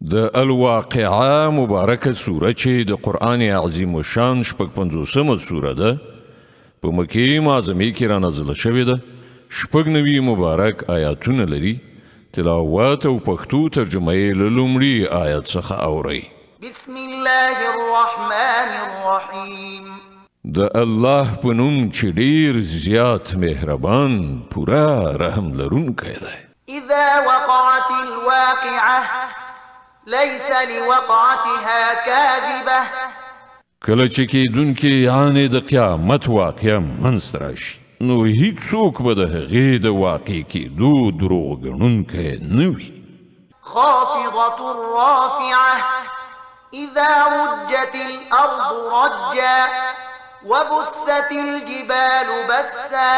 د الواقعه مبارکه سوره چې د قرآن عظیم الشان 56مه سوره ده، په مکې معظمې کې را نازله شوې ده. 96 مبارک آیاتونه لري. تلاوت او پښتو ترجمه یې له لومړي آیت څخه اورئ. بسم الله الرحمن الرحیم. د الله په نوم چې ډیر زیات مهربان، پوره رحم لرونکی دی. اذا وقعت الواقعه ليس لوقعتها كاذبه. کله چې کېدونکې یعنې د قیامت واقعه منځته راشي، نو هیڅوک به د هغې د واقع کېدو دروغ ګڼونکی نه وي. خافضة رافعة إذا رجت الأرض رجا وبست الجبال بسا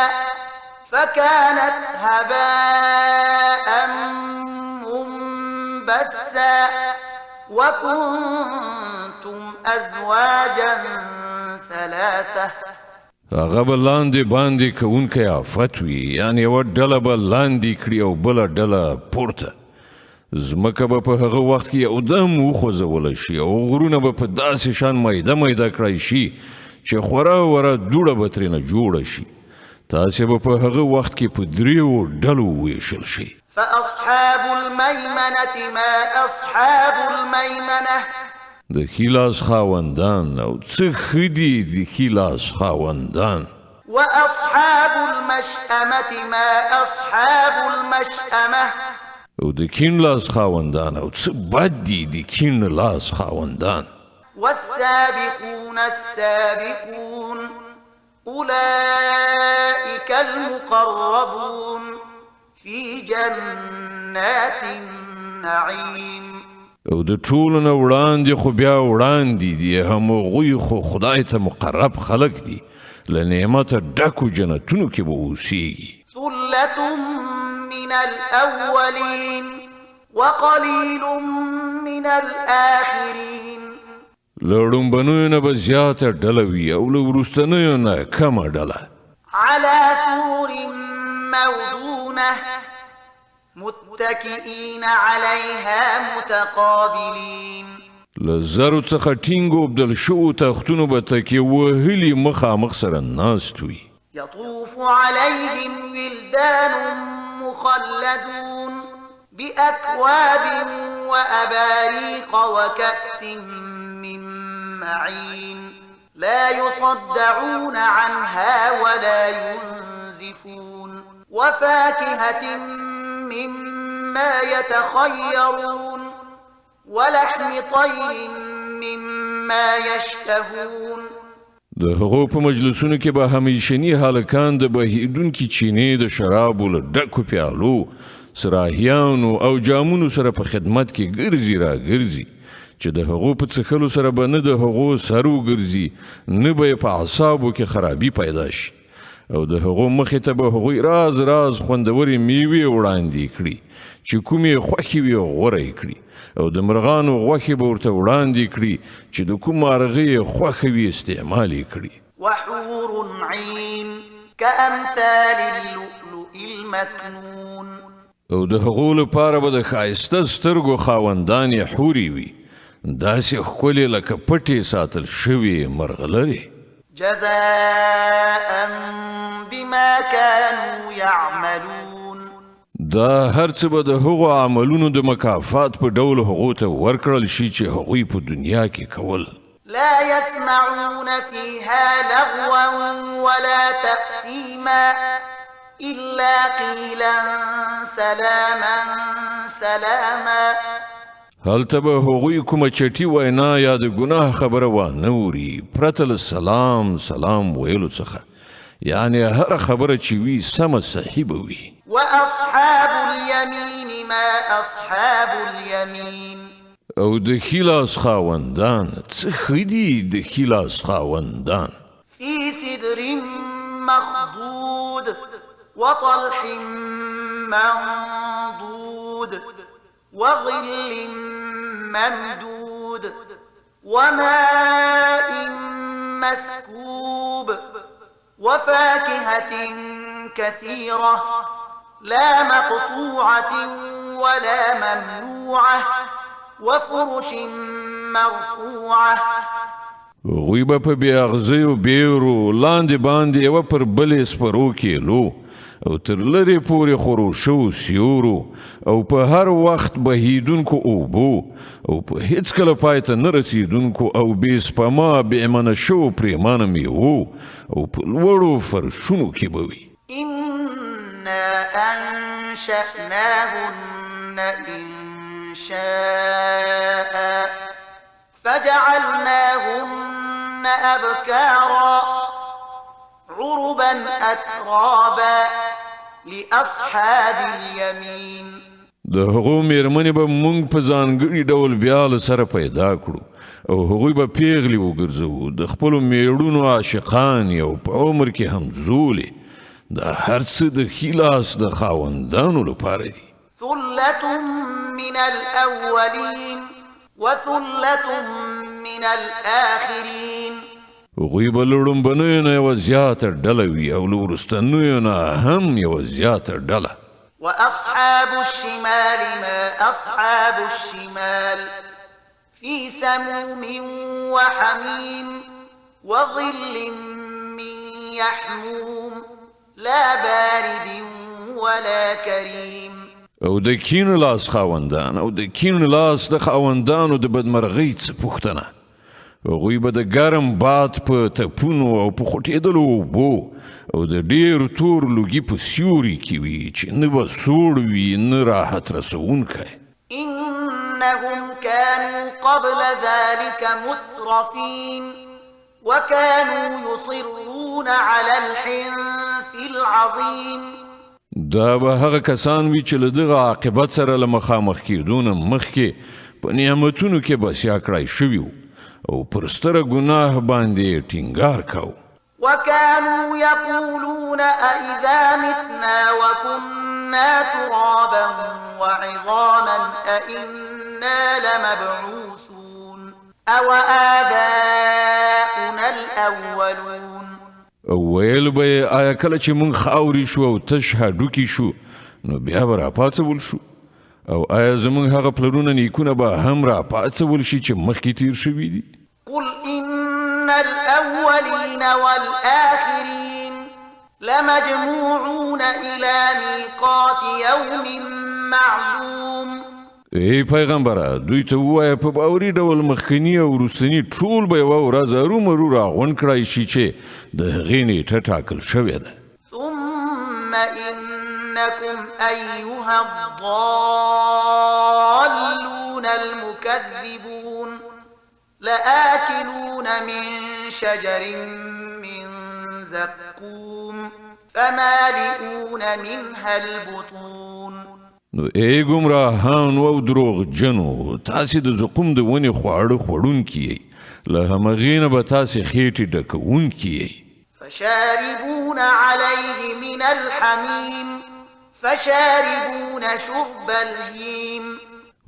فكانت هباء منبسا وكنتم أزواجا ثلاثة. هغه به لاندې باندې کوونکی آفت وي، یعنې یوه ډله به لاندې کړي او بله ډله پورته. ځمکه به په هغه وخت کې یو دم وخوځول شي او غرونه به په داسې شان میده میده کړای شي چې خورا وره دوړه به ترېنه جوړه شي. تاسې به په هغه وخت کې په دریو ډلو وویشل شئ. فأصحاب الميمنة ما أصحاب الميمنة. د ښي لاس خاوندان او څه ښه دي د ښي لاس خاوندان. وأصحاب المشأمة ما أصحاب المشأمة. او د کیڼ لاس خاوندان او څه بد دي د کیڼ لاس خاوندان. والسابقون السابقون أولئك المقربون في جنات النعيم. او د ټولو نه وړاندې خو بیا وړاندې دي، همغوی خو خدای ته مقرب خلک دي، له نعمته ډکو جنتونو کې به اوسیږي. ثلة من الأولين وقليل من الآخرين. له ړومبنیو نه به زیاته ډله وي او له وروستنیو نه کمه ډله. على سرر موضونة متكئين عليها متقابلين. له زرو څخه ټینګو اوبدل شوو تختونو به تکیه وهلي مخامخ سره ناست وي. يطوف عليهم ولدان مخلدون بأكواب وأباريق وكأس من معين لا يصدعون عنها ولا ينزفون وفاكهة مما يتخيرون ولحم طير مما يشتهون. د هغو په مجلسونو کې به همیشني هلکان د بهیدونکي چینې د شرابو له ډکو پیالو، صراحیانو او جامونو سره په خدمت کې ګرځي را ګرځي، چې د هغو په څښلو سره به نه د هغو سر وګرځي، نه به یې په اعصابو کې خرابي پیدا شي، او د هغو مخې ته به هغوی راز راز خوندورې میوې وړاندې کړي چې کومې یې خوښې وي غوره یې کړي، او د مرغانو غوښې به ورته وړاندې کړي چې د کوم مارغه یې خوښه وي استعمال یې کړي. وحور عين كأمثال اللؤلؤ المكنون. او د هغو لپاره به د ښایسته سترګو خاوندانې حورې وي، داسې ښکلې لکه پټې ساتل شوې مرغلرې. جزاء بما كانوا يعملون. دا هر څه به د هغو عملونو د مکافات په ډول هغو ته ورکړل شي چې هغوی په دنیا کې کول. لا يسمعون فيها لغوا ولا تأثيما إلا قيلا سلاما سلاما. هلته به هغوی کومه چټي وینا یا د ګناه خبره وانه اوري پرته له سلام سلام ویلو څخه، یعنې هره خبره چې وي سمه صحیح به وي. وأصحاب اليمين ما أصحاب اليمين. او د ښي لاس خاوندان څه ښه دي د ښي لاس خاوندان. في سدر مخضود وطلح منضود وظل ممدود وماء مسكوب وفاكهة كثيرة لا مقطوعة ولا ممنوعة وفرش مرفوعة. هغوی به په بې اغزیو بیرو لاندې باندې یوه پر بلې سپرو کېلو او تر لرې پورې خورو شوو سیورو او په هر وخت بهیدونکو اوبو او په هیڅکله پای ته نه رسېدونکو او بې سپما بې منه شوو پرېمانه میوو او په لوړو فرشونو کې به وي. إنا أنشأناهن إنشاء فجعلناهن أبكارا عربا أترابا لأصحاب اليمين. د هغو میرمنې به مونږ په ځانګړي ډول بیا له سره پیدا کړو او هغوی به پیغلې وګرځوو، د خپلو میړونو عاشقان او په عمر کې همزولې. دا هر څه د ښي لاس د خاوندانو لپاره دي. ثلة من الأولين وثلة من الآخرين. هغوی به له ړومبنیو نه یوه زیاته ډله وي او له وروستنیو نه هم یوه زیاته ډله. وأصحاب الشمال ما أصحاب الشمال في سموم وحميم وظل من يحموم لا بارد ولا كريم. او د کیڼ لاس خاوندان او د کیڼ لاس د خاوندانو د بدمرغۍ څه پوښتنه. هغوی به د ګرم باد په تپونو او په خوټېدلو اوبو او د ډېر تور لوګي په سیوري کې وي چې نه به سوړ وي نه راحت رسوونکی. إنهم كانوا قبل ذلك مترفين وكانوا يصرون على الحنث العظيم. دا به هغه کسان وي چې له دغه عاقبت سره له مخامخ کېدو نه مخکې په نعمتونو کې بسیا کړای شوي وو او پر ستره ګناه باندې ټینګار کاوه. وكانوا يقولون أإذا متنا وكنا ترابا وعظاما أإنا لمبعوثون أو آباؤنا الأولون. او ویل به یې آیا کله چې موږ خاورې شو او تش هډوکي شو نو بیا به راپاڅول شو؟ او آیا زموږ هغه پلرونه نیکونه به هم راپاڅول شي چې مخکې تیر شوي دي؟ قل إن الأولين والآخرين لمجموعون إلى ميقات يوم معلوم. ای پیغمبره، دوی ته ووایه په باوري ډول مخکني او وروستني ټول به یوه ورځ هرومرو راغونډ کړای شي چې د هغې نیټه ټاکل شوې ده. ثم إنكم أيها الضالون المكذبون لآكلون من شجر من زقوم فمالئون منها البطون. نو ای ګمراهانو او دروغجنو، تاسې د زقوم د ونې خواړه خوړونکي یئ، له همغې نه به تاسې خېټې ډکوونکي یئ. فشاربون عليه من الحميم فشاربون شرب الهيم.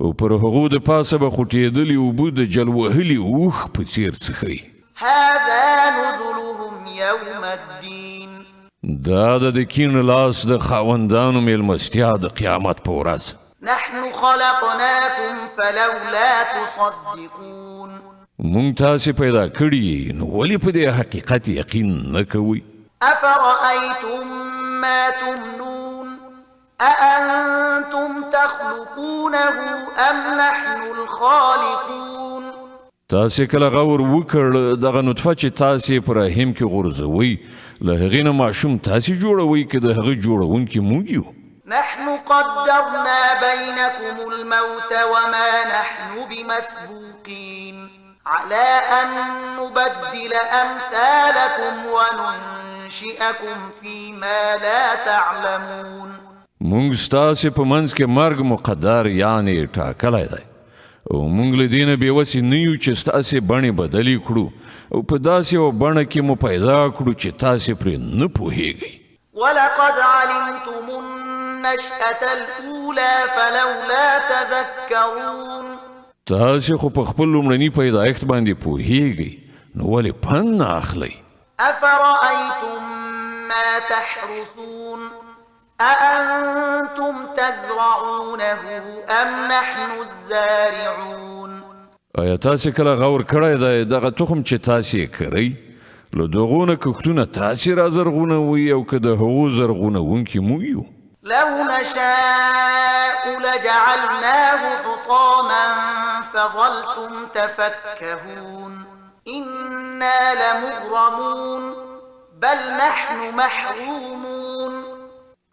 او پر هغو د پاسه به خوټېدلې اوبه د جل وهلي اوښ په څېر څښئ. هذا نزلهم يوم الدين. دا د کیڼ لاس د خاوندانو میلمستیا د قیامت په ورځ. نحن خلقناكم فلولا تصدقون. مونږ تاسې پیدا کړي یئ، نو ولې په دې حقیقت یقین نه کوئ؟ أفرأيتم ما تمنون أأنتم تخلقونه أم نحن الخالقون. تاسې کله غور وکړ دغه نطفه چې تاسې په رحم کې غورځوئ له هغې نه ماشوم تاسې جوړوئ که د هغه جوړوونکي موږ یو؟ نحن قدرنا بينكم الموت وما نحن بمسبوقين على أن نبدل أمثالكم وننشئكم فيما لا تعلمون. مونږ ستاسې په منځ کې مرګ مقدر یعنې ټاکلی دی او مونږ له دې نه بېوسې نه یو چې ستاسې بڼې بدلې کړو او په داسې یوه بڼه کې مو پیدا کړو چې تاسې پرې نه پوهیږئ. ولقد علمتم النشأة الأولى فلولا تذكرون. تاسې خو په خپل لومړني پیدایښت باندې پوهیږئ، نو ولې پند نه اخلئ؟ أفرأيتم ما تحرثون أأنتم تزرعونه أم نحن الزارعون؟ آیا تاسې کله غور کړی دی دغه تخم چې تاسې یې کرئ، له دغو نه کښتونه تاسې را زرغونوئ او که د هغو زرغونوونکي موږ یو؟ لو نشاء لجعلناه حطاما فظلتم تفكهون. إنا لمغرمون بل نحن محرومون.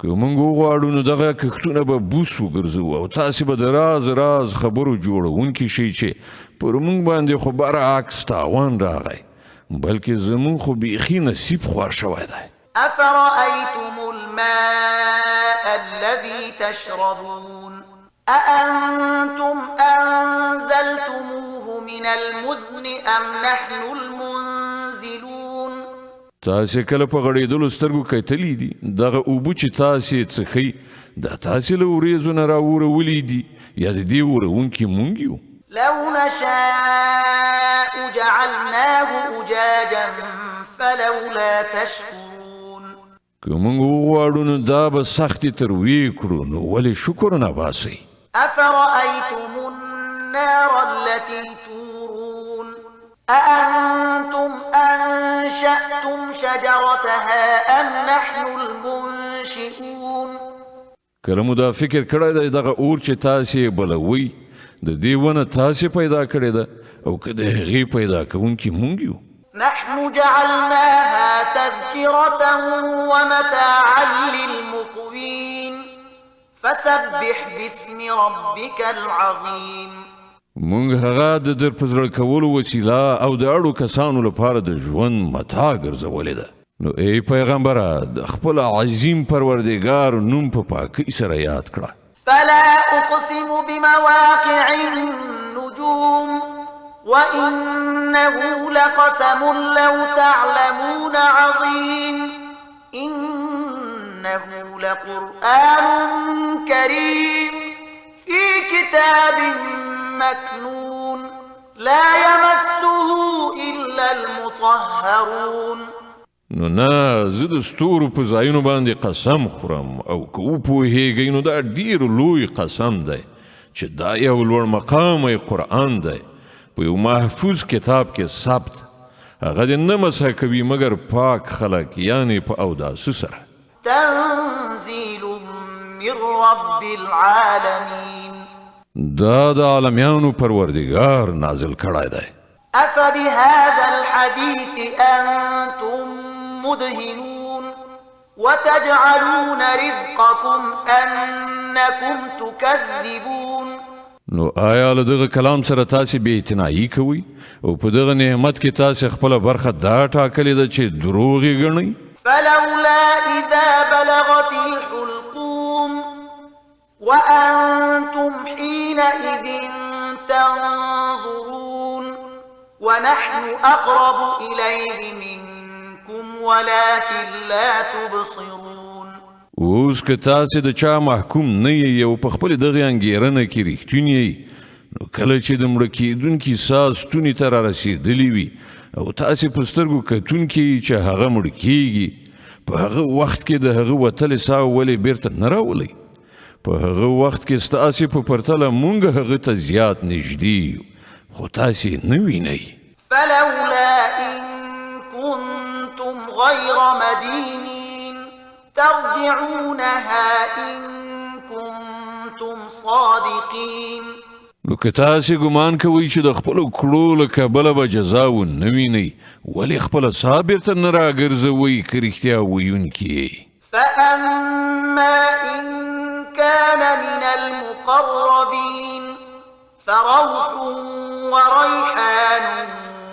که موږ وغواړو نو دغه کښتونه به بوس وګرځوو او تاسې به د راز راز خبرو جوړونکي شئ چې پر موږ باندې خو برعکس تاوان راغی، بلکې زموږ خو بیخي نصیب خوار شوی دی. أفرأيتم الماء الذي تشربون؟ أأنتم أنزلتموه من المزن أم نحن المنزلون؟ تاسې کله په غړېدلو سترګو کتلي دي دغه اوبه چې تاسې یې څښئ، دا تاسې له ورېځو نه راورولي دي یا د دې ورونکي مونږ یو؟ لو نشاء جعلناه أجاجا فلولا تشكرون. که موږ وغواړو نو دا به سختې تروې کړو، نو ولې شکر نه باسئ؟ أفرأيتم النار التي تورون؟ أأنتم أنشأتم شجرتها أم نحن المنشئون؟ کله مو دا فکر کړی دی دغه اور چې تاسې یې بلوئ د دې ونه تاسې پیدا کړې ده او که د هغې پیدا کوونکي مونږ یو؟ نحن جعلناها تذكرة ومتاعا للمقوين فسبح باسم ربك العظيم. مونږ هغه د در په زړه کولو وسیله او د اړو کسانو لپاره د ژوند متاع ګرځولې ده. نو ای پیغمبره، د خپل عظیم پروردګار نوم په پاکۍ سره یاد کړه. فلا أقسم بمواقع النجوم وإنه لقسم لو تعلمون عظيم. إنه لقرآن كريم في كتاب مكنون لا يمسه إلا المطهرون. نو نه، زه د ستورو په ځایونو باندې قسم خورم، او که وپوهېږئ نو دا ډېر لوی قسم دی چې دا یو لوړ مقامه قرآن دی، په یو محفوظ کتاب کې ثبت، هغه دې نه مسح کوي مګر پاک خلک، یعنې په اوداسه سره. تنزيل من رب العالمين. دا د عالمیانو پروردګار نازل کړی دی. أفبهذا الحديث أنتم مدهنون وتجعلون رزقكم أنكم تكذبون. نو آیا له دغه کلام سره تاسې بې اعتنایي کوئ او په دغه نعمت کې تاسې خپله برخه دا ټاکلې ده چې دروغ یې ګڼئ؟ فلولا إذا بلغت الحلقوم وأنتم حينئذ تنظرون ونحن أقرب إليه منكم ولكن لا تبصرون. اوس که تاسې د چا محکوم نه یئ او په خپلې دغې انګېرنه کې رښتوني یئ، نو کله چې د مړه کېدونکي ساه ستوني ته رارسېدلې وي او تاسې په سترګو کتونکي یئ چې هغه مړ کېږي، په هغه وخت کې د هغه وتلې ساه ولې بېرته نه راولئ؟ په هغه وخت کې ستاسې په پرتله مونږ هغه ته زیات نږدې یو، خو تاسې نه وینئ. فلولا إن كنتم غير مدينين ترجعونها إن كنتم صادقين. نو که تاسې ګمان کوئ چې د خپلو کړو له کبله به جزا ونه وینئ، ولې خپله ساه بېرته نه راګرځوئ که رښتیا ویونکي یئ؟ فأما إن كان من المقربين فروح وريحان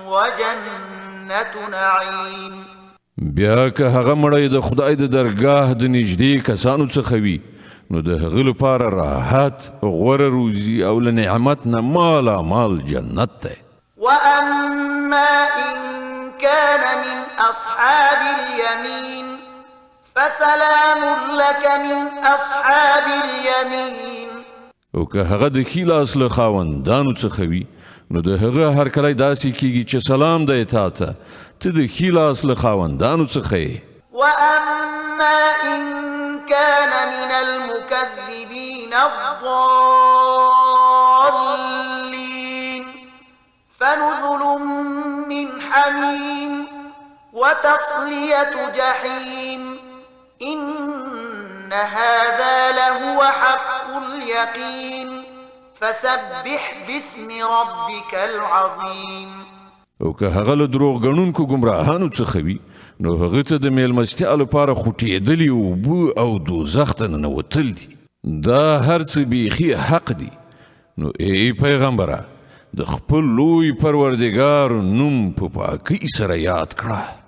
وجنة نعيم. بیا که هغه مړی د خدای د درګاه د نږدې کسانو څخه وي، نو د هغه لپاره راحت، غوره روزي او له نعمت نه مالا مال جنت دی. وأما إن كان من أصحاب اليمين فسلام لك من أصحاب اليمين. او که هغه د ښي لاس له خاوندانو څخه وي، نو د هغه هرکلی داسې کیږي چې سلام دی تا ته، ته د ښي لاس له خاوندانو څخه یې. وأما إن كان من المكذبين الضالين فنزل من حميم وتصلية جحيم إن هذا لهو حق اليقين فسبح باسم ربك العظيم. او که هغه له دروغ ګڼونکو ګمراهانو څخه وي، نو هغه ته د میلمستیا لپاره خوټېدلې اوبه او دوزخ ته ننوتل دي. دا هر څه بیخي حق دي. نو ای پیغمبره، د خپل لوی پروردګار نوم په پاکۍ سره یاد کړه.